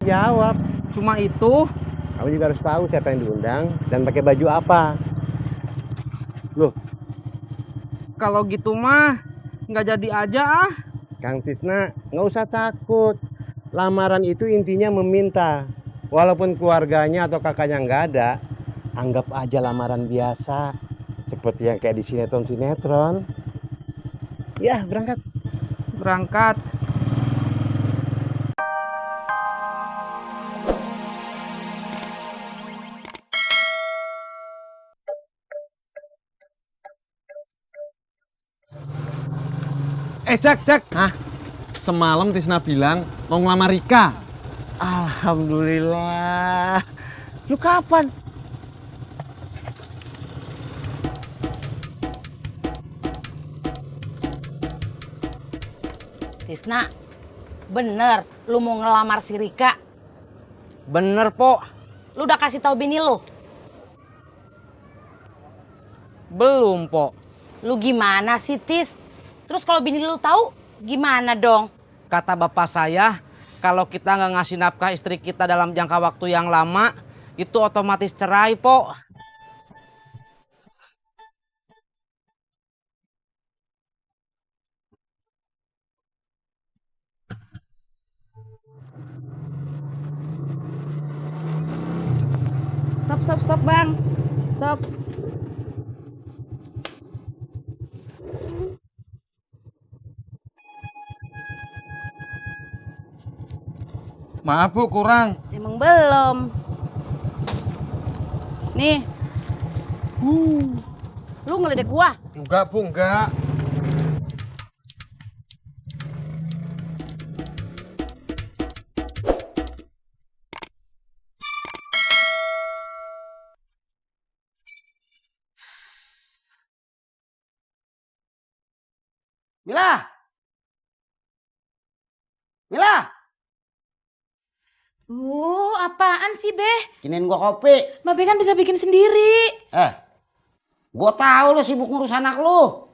Jawab. Cuma itu. Kamu juga harus tahu siapa yang diundang dan pakai baju apa. Loh, Kalau gitu mah nggak jadi aja ah. Kang Tisna, nggak usah takut. Lamaran itu intinya meminta. Walaupun keluarganya atau kakaknya nggak ada, anggap aja lamaran biasa. Seperti yang kayak di sinetron-sinetron. Ya, berangkat. Berangkat. Cak. Hah? Semalam Tisna bilang mau ngelamar Rika. Alhamdulillah. Lu kapan? Tisna, bener lu mau ngelamar si Rika? Bener, Po. Lu udah kasih tahu bini lu? Belum, Po. Lu gimana sih, Tis? Terus kalau bini lu tahu, gimana dong? Kata bapak saya, kalau kita nggak ngasih nafkah istri kita dalam jangka waktu yang lama, itu otomatis cerai, Po. Stop, Bang. Stop. Maaf Bu, kurang. Emang belum. Nih. Lu ngeledek gua? Enggak Bu, enggak. Mila! Mila! Apaan sih, Beh? Bikinin gua kopi. Mbak Be kan bisa bikin sendiri. Gua tahu lu sibuk ngurus anak lu.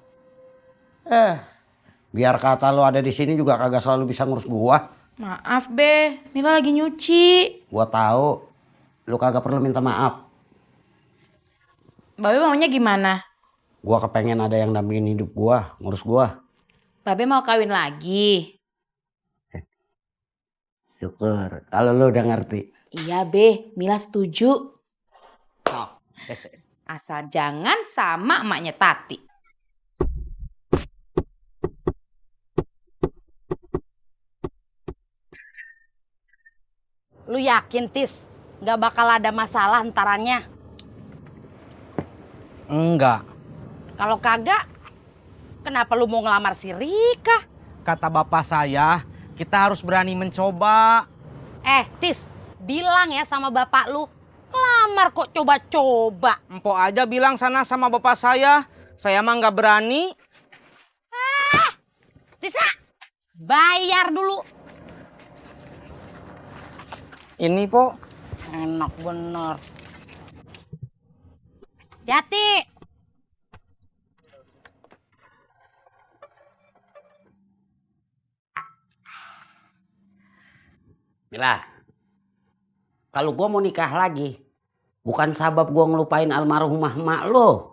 Biar kata lu ada di sini juga kagak selalu bisa ngurus gua. Maaf, Be. Mila lagi nyuci. Gua tahu lu kagak perlu minta maaf. Mbak Be maunya gimana? Gua kepengen ada yang dampingin hidup gua, ngurus gua. Mbak Be mau kawin lagi. Syukur kalau lu udah ngerti. Iya, Be. Mila setuju. Asal jangan sama emaknya Tati. Lu yakin, Tis? Gak bakal ada masalah antarannya? Enggak. Kalau kagak, kenapa lu mau ngelamar si Rika? Kata bapak saya, kita harus berani mencoba. Tis, bilang ya sama bapak lu, ngelamar kok coba-coba. Empok aja bilang sana sama bapak saya mah nggak berani. Tisna, bayar dulu. Ini, Po. Enak bener. Hati. Mila, kalau gua mau nikah lagi, bukan sabab gua ngelupain almarhumah emak lu.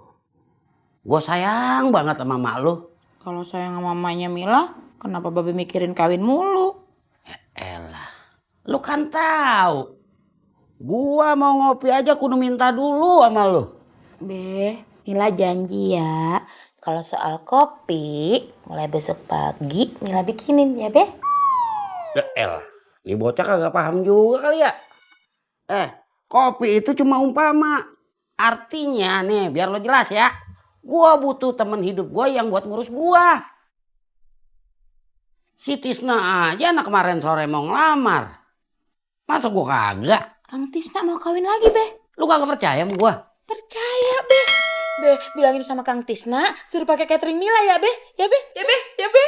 Gua sayang banget sama emak lu. Kalau sayang sama mamanya Mila, kenapa Babe mikirin kawin mulu? Elah, lu kan tahu. Gua mau ngopi aja kudu minta dulu sama lu. Be, Mila janji ya, kalau soal kopi, mulai besok pagi Mila bikinin ya, Be? Elah, ini bocah kagak paham juga kali ya. Kopi itu cuma umpama. Artinya nih, biar lo jelas ya. Gua butuh temen hidup gua yang buat ngurus gua. Si Tisna aja anak kemarin sore mau ngelamar. Masa gua kagak? Kang Tisna mau kawin lagi, Be. Lu kagak percaya sama gua? Percaya, Be. Be, bilangin sama Kang Tisna, suruh pakai catering Mila ya, Be. Ya, Be. Ya, Be. Ya, Be.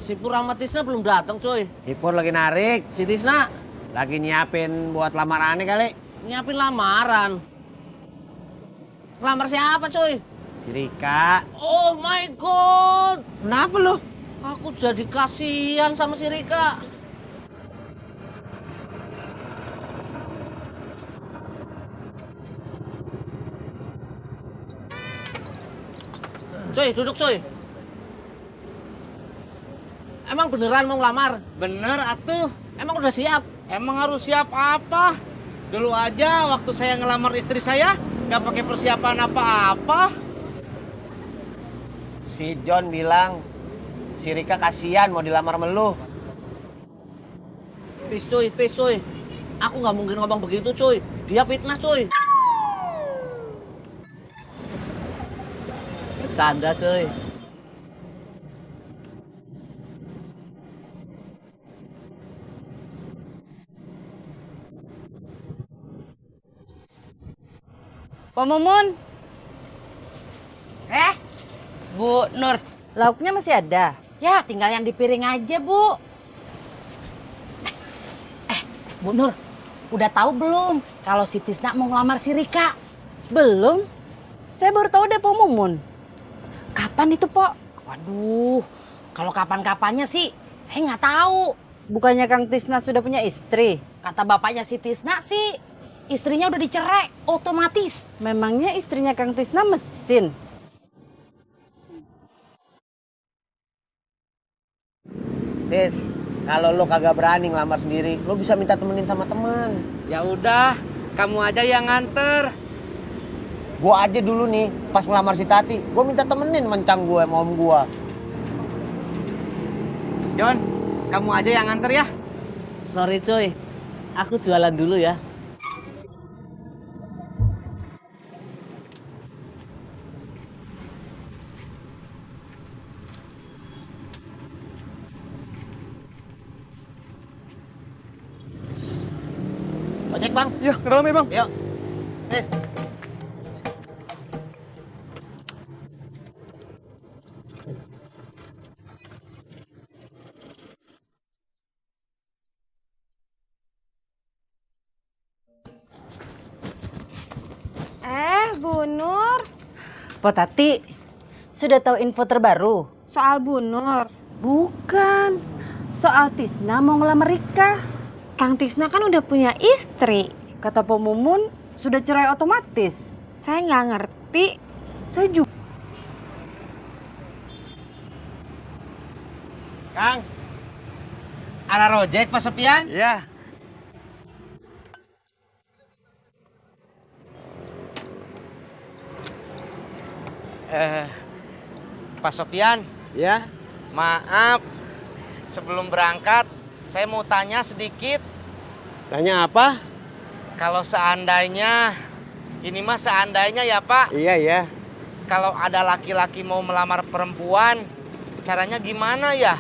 Si Pur sama Tisna belum datang, coy. Ipur lagi narik, Si Tisna lagi nyiapin buat lamarannya kali. nyiapin lamaran. Ngelamar siapa, coy? Si Rika. Oh my god. Kenapa lu? Aku jadi kasihan sama si Rika. Coy, duduk, coy. Emang beneran mau ngelamar? Bener atuh. Emang udah siap? Emang harus siap apa? Dulu aja waktu saya ngelamar istri saya nggak pakai persiapan apa-apa. Si John bilang, si Rika kasihan mau dilamar sama lu. Pis, coy. Aku nggak mungkin ngomong begitu, coy. Dia fitnah, coy. Bercanda, coy. Pak Mumun, Bu Nur. lauknya masih ada? Ya, tinggal yang di piring aja, Bu. Bu Nur, udah tahu belum kalau si Tisna mau ngelamar si Rika? Belum. Saya baru tahu deh Pak Mumun. Kapan itu, Pak? Waduh, kalau kapan-kapannya sih saya nggak tahu. Bukannya Kang Tisna sudah punya istri? Kata bapaknya si Tisna sih, istrinya udah dicerai otomatis. Memangnya istrinya Kang Tisna mesin? Tis, kalau lu kagak berani ngelamar sendiri, lu bisa minta temenin sama temen. Ya udah, kamu aja yang nganter. Gua aja dulu nih, pas ngelamar si Tati, gua minta temenin mencang gue sama om gua. John, kamu aja yang nganter ya. Sorry, coy. Aku jualan dulu ya. Ojek bang? Iya, ke dalam ya bang. Yuk. Tis. Bu Nur, Pak Tati, sudah tahu info terbaru? soal Bu Nur. Bukan. Soal Tisna mau ngelamar Rika. Kang Tisna kan udah punya istri. Kata Pak Mumun, sudah cerai otomatis. Saya nggak ngerti. Saya juga. Kang. Ada rojek Pak Sopian? Iya. Pak Sopian, Ya. maaf. Sebelum berangkat, saya mau tanya sedikit. Tanya apa? Kalau seandainya, ini mah seandainya ya Pak, Iya, ya. kalau ada laki-laki mau melamar perempuan, caranya gimana ya?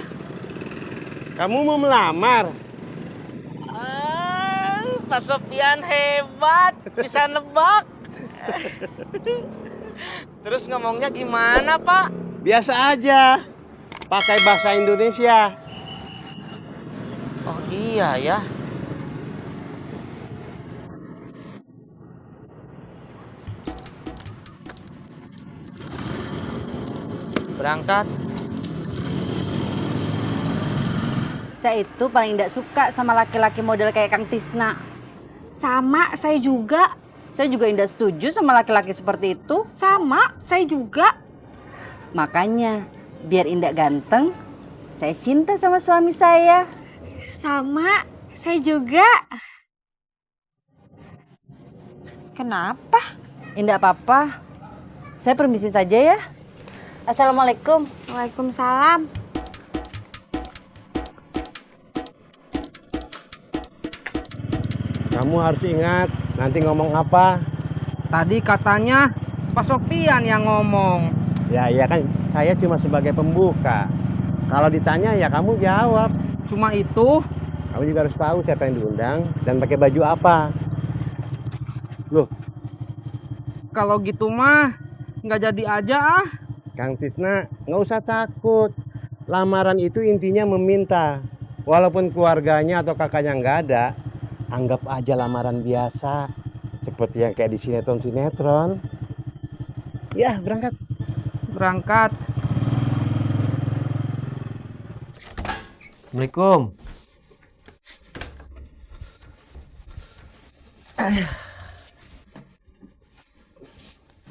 Kamu mau melamar? Pak Sopian hebat, bisa nebak. Terus ngomongnya gimana Pak? Biasa aja. Pakai bahasa Indonesia. Oh iya ya. Berangkat. Saya itu paling tidak suka sama laki-laki model kayak Kang Tisna. Sama, saya juga. Saya juga tidak setuju sama laki-laki seperti itu. Sama, saya juga. Makanya, biar Indah ganteng, saya cinta sama suami saya. Sama, saya juga. Kenapa? Indah apa-apa. Saya permisi saja ya. Assalamualaikum. Waalaikumsalam. Kamu harus ingat, nanti ngomong apa. Tadi katanya Pak Sopian yang ngomong. Ya, iya kan, saya cuma sebagai pembuka. Kalau ditanya, ya kamu jawab. Cuma itu. Kamu juga harus tahu siapa yang diundang dan pakai baju apa. Loh, Kalau gitu mah nggak jadi aja ah. Kang Tisna, nggak usah takut. lamaran itu intinya meminta. Walaupun keluarganya atau kakaknya nggak ada, anggap aja lamaran biasa. Seperti yang kayak di sinetron-sinetron. Ya, berangkat. Berangkat. Assalamualaikum.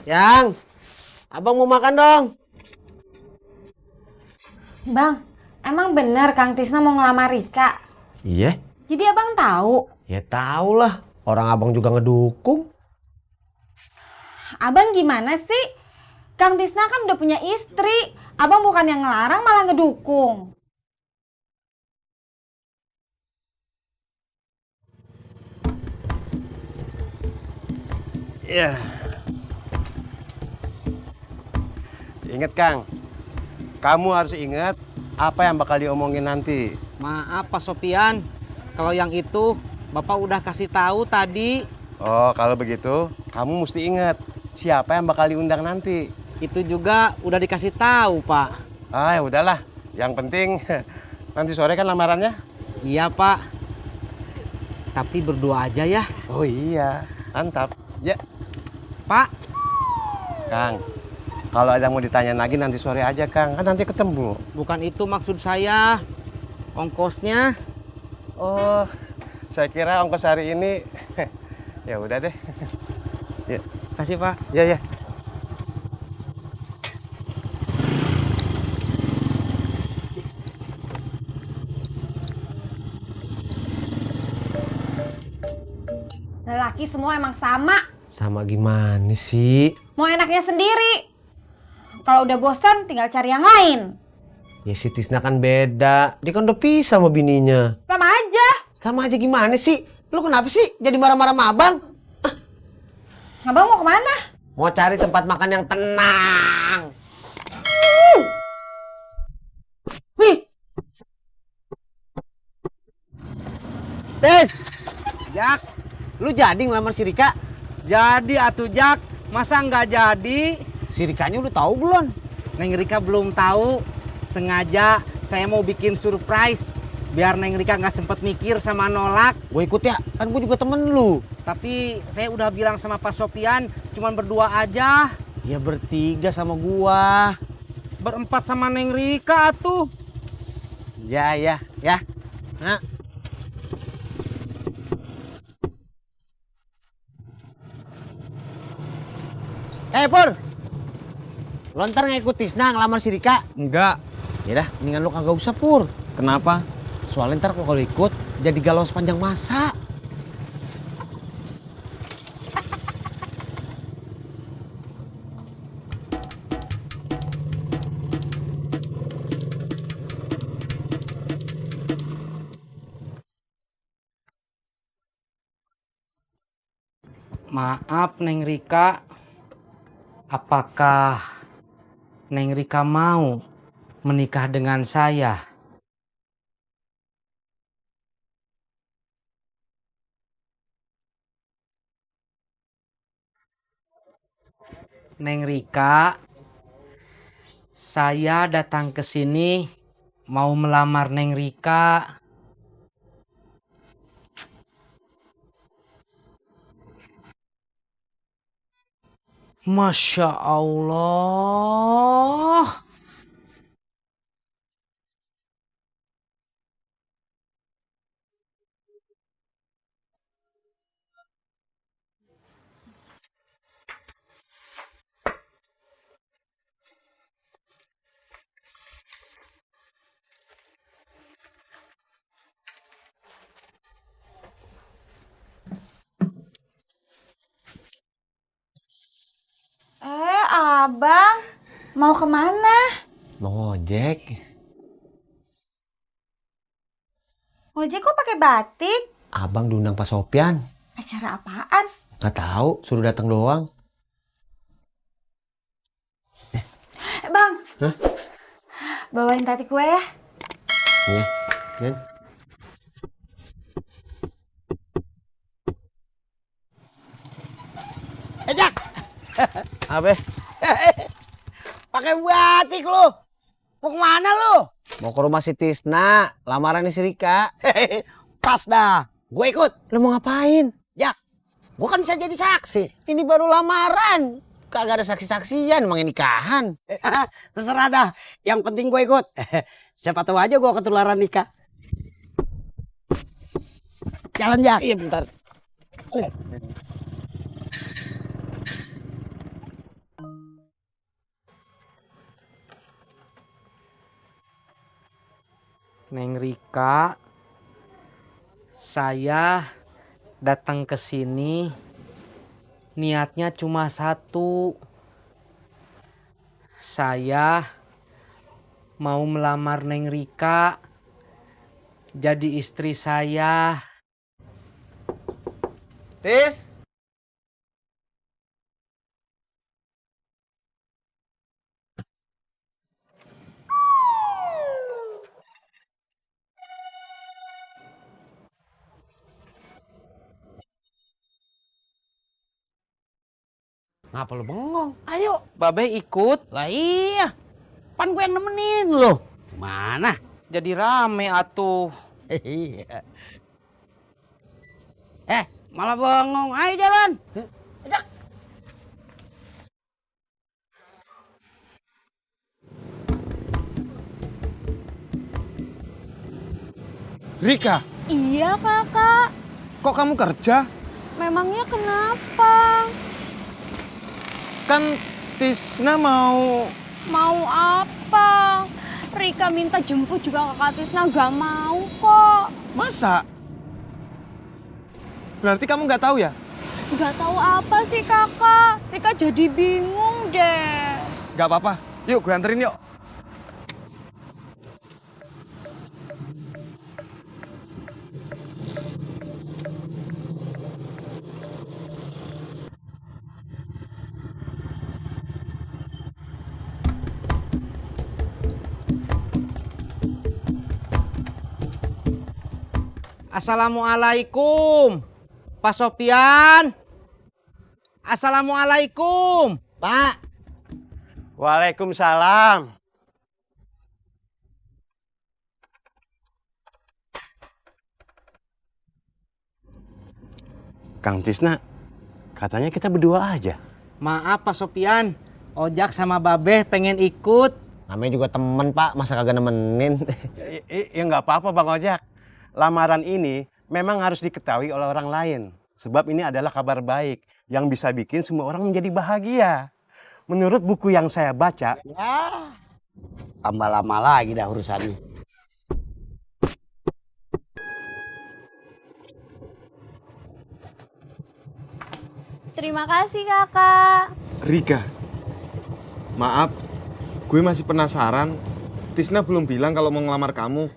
Yang, abang mau makan dong. Bang, emang bener Kang Tisna mau ngelamar Rika? Iya, Jadi abang tahu? ya tau lah. Orang abang juga ngedukung. Abang gimana sih? Kang Tisna kan udah punya istri. Abang bukan yang ngelarang malah ngedukung. Ya. Ingat Kang, kamu harus ingat apa yang bakal diomongin nanti. Maaf Pak Sopian, kalau yang itu Bapak udah kasih tahu tadi. Oh, kalau begitu kamu mesti ingat siapa yang bakal diundang nanti. Itu juga udah dikasih tahu Pak. Ah, ya udahlah. Yang penting nanti sore kan lamarannya. Iya Pak. Tapi berdua aja ya. Oh iya, mantap. Ya, Pak. Kang. Kalau ada yang mau ditanya lagi nanti sore aja, Kang. Kan nanti ketemu. Bukan itu maksud saya. Ongkosnya. Oh, saya kira ongkos hari ini. Ya udah deh. Ya, Kasih Pak. ya, ya. Lelaki semua emang sama. Sama gimana sih? Mau enaknya sendiri. Kalau udah bosan tinggal cari yang lain. Ya si Tisna kan beda. Dia kan udah pisah sama bininya. Sama aja. Sama aja gimana sih? Lu kenapa sih jadi marah-marah sama abang? Abang mau kemana? Mau cari tempat makan yang tenang. Wih, Tis! Jak, lu jadi ngelamar si Rika? Jadi atuh Jak, masa nggak jadi? Si Rikanya udah tahu belum? Neng Rika belum tahu. Sengaja saya mau bikin surprise biar Neng Rika nggak sempet mikir sama nolak. Gue ikut ya, kan gue juga temen lu. Tapi saya udah bilang sama Pak Sopian, cuman berdua aja. Ya bertiga sama gua. Berempat sama Neng Rika atuh. Ya, ya, ya. Nah. Pur. Lo ntar ngikut Tisna ngelamar si Rika? Enggak. Yaudah, mendingan lo kagak usah, Pur. Kenapa? Soalnya ntar kalau ikut, jadi galau sepanjang masa. Maaf Neng Rika, apakah Neng Rika mau menikah dengan saya? Neng Rika, saya datang ke sini mau melamar Neng Rika. Masya Allah. Abang mau kemana? Mau ngojek. Ojek kok pakai batik? Abang diundang Pak Sopian. Acara apaan? Nggak tahu, suruh datang doang. Bang, Hah? bawain tati kue ya. Iya, kan? Jak, Apa? pakai batik lu. Mau kemana lu? Mau ke rumah si Tisna, lamaran si Rika. Pas dah, gue ikut. Lu mau ngapain? Jak, gue kan bisa jadi saksi. Ini baru lamaran. Kagak ada saksi-saksian, emang ini nikahan. Terserah dah, yang penting gue ikut. Siapa tahu aja gue ketularan nikah. Jalan, Jak. Iya bentar. Neng Rika, saya datang ke sini niatnya cuma satu. Saya mau melamar Neng Rika jadi istri saya. Tis. Ngapa lu bengong? Ayo. Babe ikut, Lah iya. Pan gue yang nemenin lo. Mana? jadi rame atuh. Iya. Malah bengong. Ayo jalan. Ajak. Rika, Iya kakak, kok kamu kerja? memangnya kenapa? Kan Tisna mau... Mau apa? Rika minta jemput juga kakak Tisna gak mau kok. Masa? Berarti kamu nggak tahu ya? Gak tahu apa sih kakak, Rika jadi bingung deh. Nggak apa-apa. Yuk, gue anterin yuk. Assalamualaikum, Pak Sopian. Assalamualaikum. Pak, Waalaikumsalam. Kang Tisna, katanya kita berdua aja. Maaf Pak Sopian, Ojak sama Babe pengen ikut. namanya juga temen Pak, masa kagak nemenin. Ya nggak apa-apa Bang Ojak. Lamaran ini memang harus diketahui oleh orang lain. Sebab ini adalah kabar baik yang bisa bikin semua orang menjadi bahagia. Menurut buku yang saya baca, Ya. Tambah lama lagi dah urusannya. Terima kasih kakak. Rika, maaf, gue masih penasaran. Tisna belum bilang kalau mau ngelamar kamu.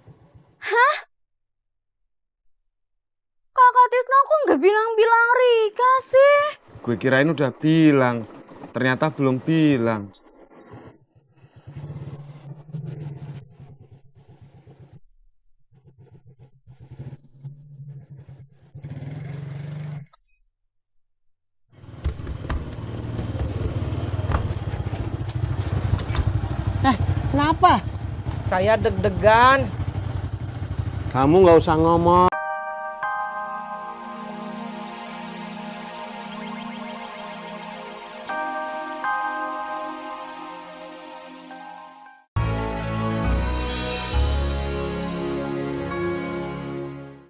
Kakak Tisna kok nggak bilang-bilang Rika sih? Gue kirain udah bilang, ternyata belum bilang. Kenapa? Saya deg-degan. kamu nggak usah ngomong.